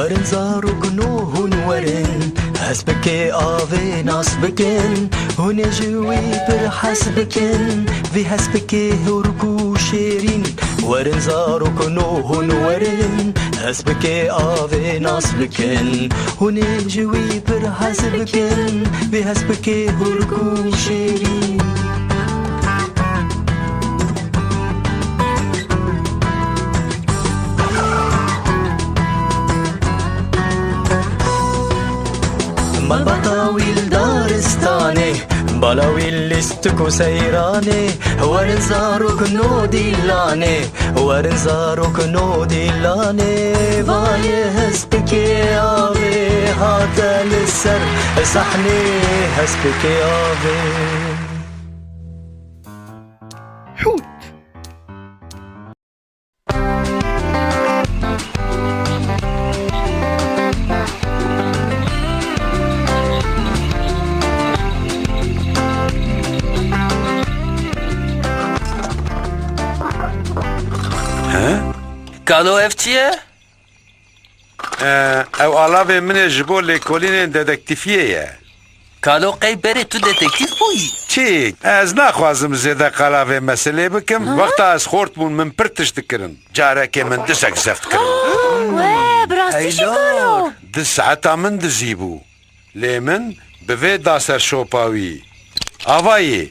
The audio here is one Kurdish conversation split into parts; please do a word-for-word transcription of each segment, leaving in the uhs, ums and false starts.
Werin zarokno hûn werin, hespikê avê nas bikin, hûn ê ji wî pir hez bikin, vî hespikê hûrk û şêrîn. Werin zarokno hûn werin, hespikê avê nas bikin, hûn ê ji wî pir hez bikin, vî hespikê hûrk û şêrîn. Malbata wî li daristanê, bala wî lîstik û seyranê, werin zarokno dîlanê, werin zarokno dîlanê, vayê hespikê avê hate li ser sahnê, hespikê avê. Hût. He? Kalo, ev çi ye? E, ew alavê min ê ji bo lêkolînên dedektîfiyê ye. Kalo, qey berê tu detektîf bûyî? Çi? Ez naxwazim zêde qala vê meselê bikim. Hı? Wexta ez xort bûn, min pir tişt dikirin. Carekê min dizek zeft kirin. We, bi rastî jî kalo? Du saeta min dizî bû. Lê min bi vê da ser şopa wî. Avayê.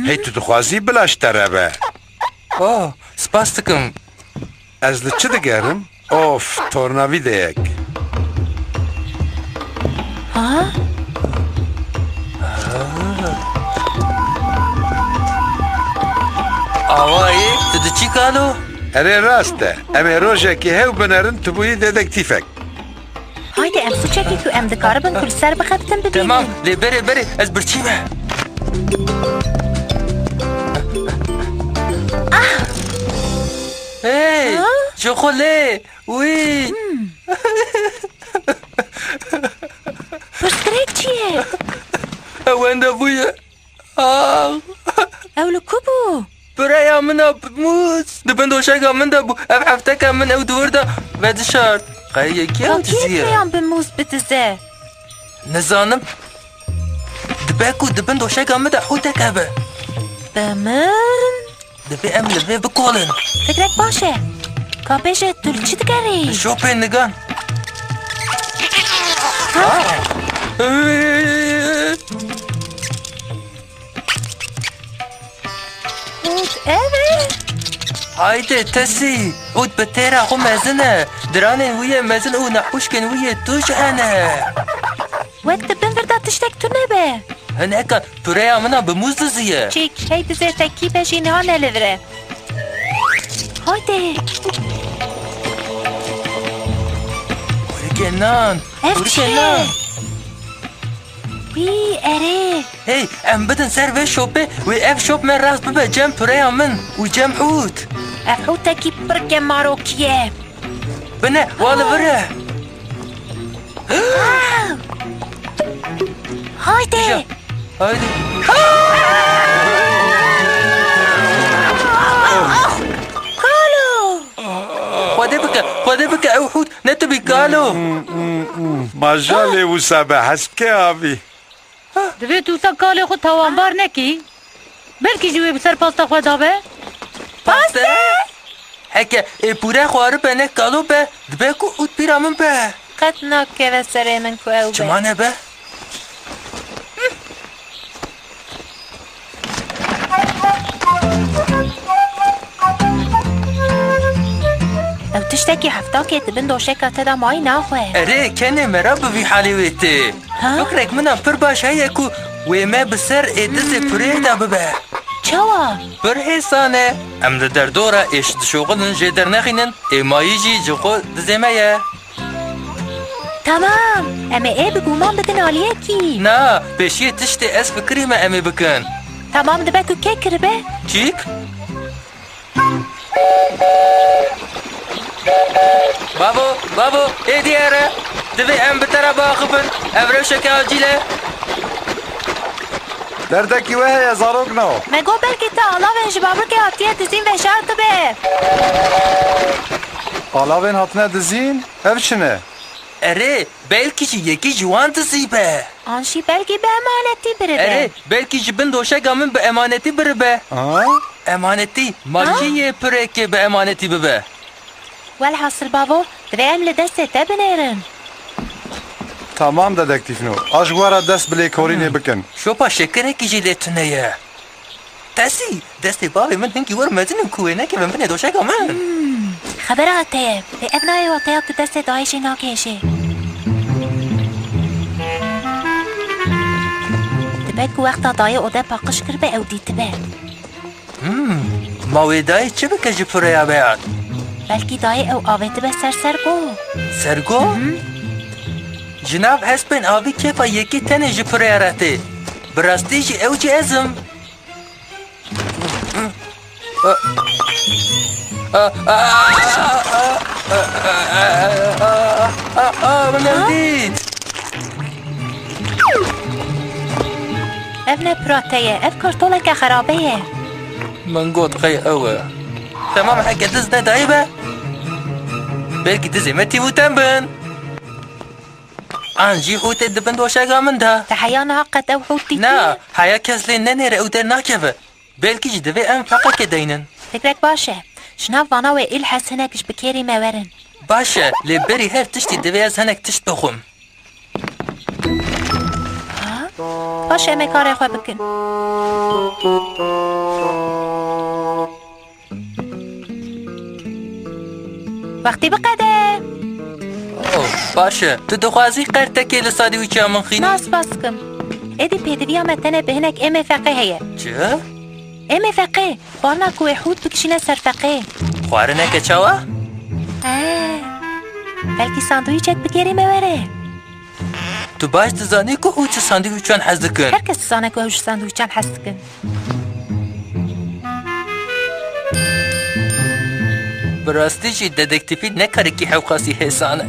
Hey, tu dixwazî bila ji te re be? Oh, spas dikim. Ez li çi digerim? Of, tornavîdeyek. Ha? Awayê, tu diçî kalo? Erê, rast e. Em ê rojekê hew binerin, tu bûyî dedektîfek. Haydi em sûçekî ku em dikaribin ku li ser bixebitin bibînin. Temam, lê berê, berê, ez birçî me. Ah! Hey, ha? Ji xwe lê, wî. Hmm. Pirsgirêk çi ye? Ew wenda bûye. Ah! Ew li ku bû? Pireya min a bi mûz. Di bin doşeka min de bû. Ev hefteka min ew di wir de vedişart. Qey yekî ew diziye. Pireyan bi mûz bidize? Nizanim. Dibe ku di bin doşeka min de hûtek hebe. Bi min? Divê em li vê bikolin. Fikrek baş e. Ka bêje tu li çi digerî? Li şopê nigan. Ha? Ût ev e? Haydi tesî. Ût bi têra xwe mezin e. Diranên wî yê mezin û nehûşkên wî yê tûj hene. Wek di bin vir de tiştek tune be. Hineka pireya min a bi mûz diziye. Çîk, hey dizê te kî be jî niha ne li vir e. Haydi. Hurikê nan. Ev çi ye? Hurikê nan. Wî, erê. Hey, em bidin ser vê şopê, wê ev şop me rast bibe cem pireya min û cem hût. Ev hûtekî pir gemarokî ye. Bine, wa li vir e. Haydi. Haydi. Kalo. Xwedê bike, xwedê bike, ew hût ne tu bî kalo. Majalê wisa be, heskê avî. Divê tu wisa kalê xwe tawanbar nekî. Belkî jî wê bi ser pasta xwe dabe. Paste? Heke ê pûre xwaribe ne kalo be, dibe ku ût pîra min be. Qet nakeve serê min ku ew be. Çima nebe? Ew tiştekî heftakê di bin doşeka te de mayî naxwe. Erê, kenê mera bi vî halê wê tê. Ha? Fikrek min a pir baş heye ku wê me bi ser ê dizê pirê de bibe. Çawa? Pir hêsan e. Em li derdora êş dişoxilin jê dernexînin, ê mayî jî ji xwe dizê me ye. Tamam, em ê ê bi guman bidin aliyekî. Na, pêşiyê tiştê ez fikirî me em ê bikin. Tamam, dibe ku kê kiribe? Çîk? Bavo, bavo, êdî here. Divê em bi te re biaxivin. Ev rewşeke acîl e. Derdekî we heye, zarokno? Me got belkî te alavên ji babikê hatiye dizîn veşartibe. Alavên hatine dizîn? Ev çi ne? Erê, belkî jî yekî ji wan dizî be. An jî belkî bi emanetî biribe. Erê, belkî ji bin doşega min bi emanetî biribe. Ha? Emanetî, ma Ha? kî yê pirêkê bi emanetî bibe? Welhasil bavo, divê em li destê te binêrin. Tamam dedektîfno. A ji we re dest bi lêkolînê bikin. Şopa şekirekî jî lê tune ye. Tesî, destê bavê min hinkî wir mezin in ku wê nekevin binê doşeka min. Hmm, xebera te ye. Lê ev nayê wateya ku destê dayê jê nakê jê. Dibe ku wexta dayê ode paqij kiribe ew dîtibe. Hmm, ma wê dayê çi bike ji pireya veya? Belkî dayê ew avêtibe ser sergo. Sergo? Hı hı. Ji nav hespên avî kêfa yekî tenê ji pireya re tê. Bi rastî jî ew jî ez im. Min ev dît. Ev ne pira te ye, ev kartoleke xerabe ye. Min got qey ew e. Temam, heke diz nedayî be. Belkî dizê me tîm û tem bin. An jî hûtê di bin doşega min de. Te heya niha qet ew hût dîtî? Na, heya kes lê nenêre û dernakeve. Belkî jî divê em feqekê deynin. Fikrek baş e. Ji nav vana wê îlhes hinek ji bi kêrî me werin. Baş e, lê berî her tiştî divê ez hinek tişt bixwim. Ha? Baş e, em ê karê xwe bikin. Wextî biqede. Oh, baş e. Tu dixwazî qertekê li sandwîça min xînî? Na, spas dikim. Êdî pêdiviya me tenê bi hinek êmê feqê heye. Çi? Êmê feqê. Xwarina ku wê hût bikişîne ser feqê. Xwarineke çawa? He. Belkî sandwîçek bi kêrî me were. Tu baş dizanî ku hût ji sandwîçan hez dikin. Her kes dizane ku ew ji sandwîçan hez dikin. Bi rastî jî dedektîfî ne karekî hewqasî hêsan e.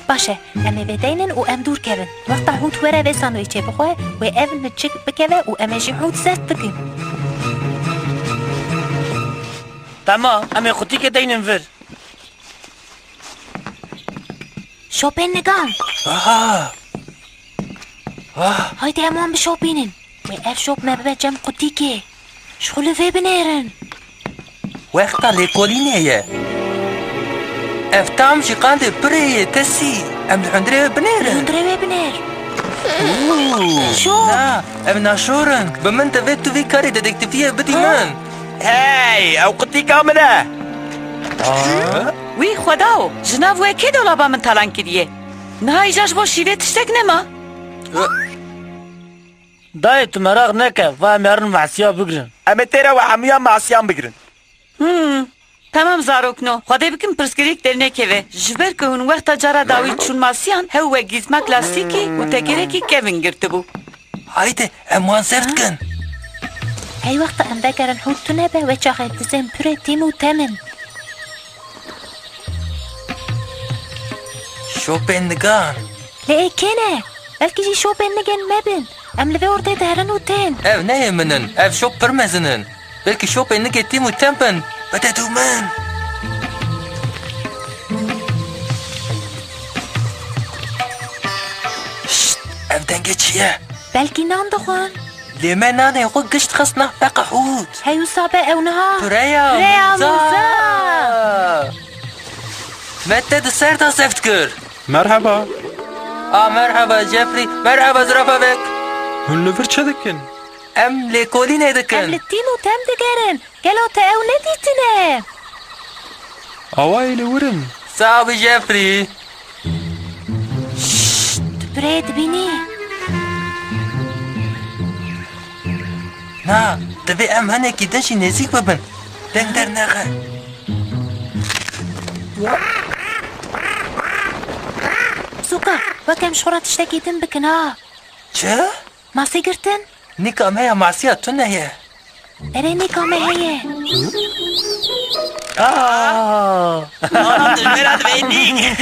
Baş e, em ê vê deynin û em dûr kevin. Wexta hût were vê sandwîçê bixwe, wê ev niçik bikeve û em ê jî hût zeft bikin. Tamam, em ê qutîkê deynin vir. Şopên nigan. Aha! Ah! Haydi em wan bişopînin. Wê ev şop me bibe cem qutîkê. Ji xwe li vê binêrin. Wexta lêkolînê ye. Ev tam jî qandê pirê yê tesî. Em li hundirê wê binêrin. Li hundirê wê binêr. Û, Şop. Na, ev naşor in. Bi min divê tu vî karê dedektîfiyê bidî Ha? min. Hey, ew qutîka min e. Aa? Wî xweda o, ji nav we kê dolaba min talan kiriye? Niha îcar ji bo şîvê tiştek nema? Dayê, tu meraq neke, va em herin masiya bigrin. Em ê têra we hemûyan masiyan bigrin. Hmm. Temam zarokno, Xwedê bikin pirsgirêk dernekeve. Ji ber ku hûn wexta cara dawî çûn masiyan, hew we gîzma klasîkî û tekerekî kevin girtibû. Haydi, em wan zeft kin. Hey wexta em vegerin hût tune be, wê çaxê dizên pirê tîm û tem in. Şopên nigan. Lê ê kê ne? Belkî jî şopên nigên me bin. Em li vê ordê diherin û tên. Ev ne yê min in. Ev şop pir mezin in. Belkî şopên nigê tîm û tem bin. Bide dû min. Şşt, ev dengê çi ye? Belkî nan dixwin. Lê me nanê xwe gişt xist nav feqa hût. Hey wisa be ew niha. Pireya Pireya mûza. mûza. Me te di ser de zeft kir. Merheba. A, merheba Jeffrey. Merheba zirafavek. Hûn li vir çi dikin? Em lêkolînê dikin. Em li tîm û tem digerin. Gelo te ew nedîtine? Awayê li wir in. Sax bî Jeffrey. Şşt, tu pirê dibînî? Na, divê em hinekî din jî nêzîk bibin. Deng dernexe. Sûka, wek em ji xwe re tiştekî din bikin ha. Çi? Masî girtin? Nîka me ya masiya tune ye. Erê, nîka me heye. Aa! Ana dilbera dibê nîk.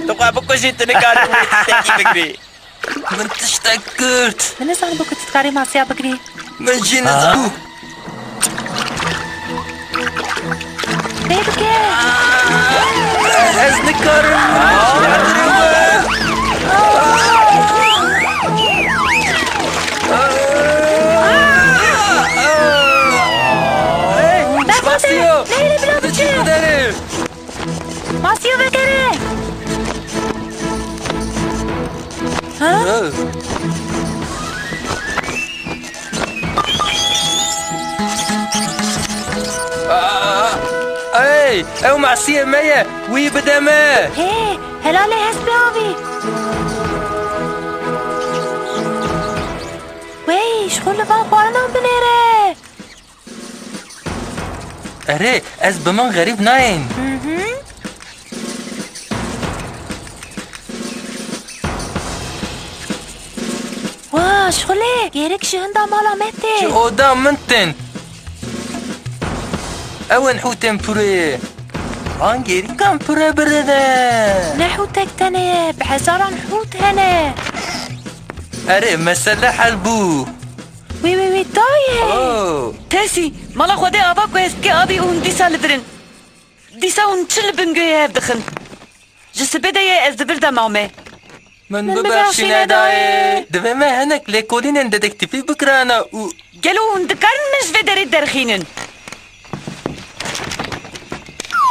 Tu xwe bikujî, tu nikarî wê tiştekî bigirî. Min tiştek girt. Min nizanibû ku tu dikarî masiya bigirî. Min jî Ha? nizanibû. Lê bike. Ez nikarim. Hey, Berxwe te, Masiyo! Leyla bila biçe. Biçin biderim. Masiyo vekere. Ha? Aa, ey, ew masiyê me ye, wî bide me. Hê, helalê hespê avî. Wey, ji xwe li van xwarinan binêre. Erê, ez bi min xerîb nayên. Hı hı. Wa, şixulê, gêrik ji hinda mala me tê. Ji oda min tên. Ew in hûtên purê. Van gêrikan pure birine. Ne hûtek tenê ye, bi hezaran hût hene. Erê, mesele hel bû. Wî, wî, wî, dayê. Oh. Tesî, mala Xwedê ava ku hespikê avî û hûn dîsa li vir in. Dîsa hûn çi li bin guhê hev dixin? Ji sibê de ye ez di vir de mame. Min Min bibexşîne bibexşîne dayê. Dayê. Divê me hinek lêkolînên dedektîfî bikirana û Gelo hûn dikarin min ji vê derê derxînin?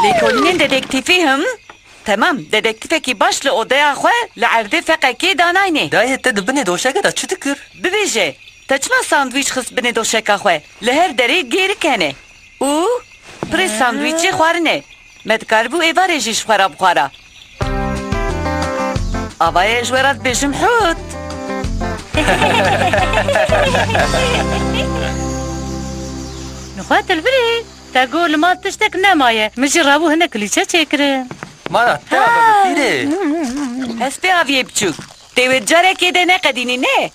Lêkolînên dedektîfî him? Temam, dedektîfekî baş li odeya xwe li erdê feqekê danayne. Dayê te di binê doşeke de çi dikir? Bibêje, te çima sandwîç xist binê doşeka xwe? Li her derê gêrik hene. Û pirê sandwîçê xwarine. Me dikaribû êvarê jî ji xwe re bixwara. Ava ye ji we re dibêjim hût. Nixwe dilbirî, te got li mal tiştek nemaye. Min jî rabû hinek kulîçe çêkirin. Mala te ava bi pîrê. Hespê aviyê biçûk. Tê wê carekê de neqedînî ne?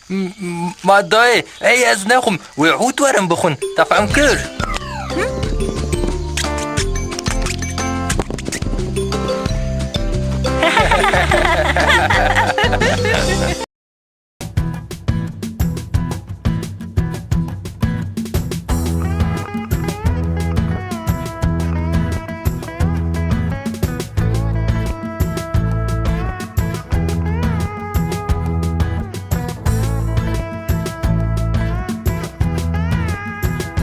M-, m-, ma dayê, ey ez nexwim, wê hût werin bixwin. Te fehm kir?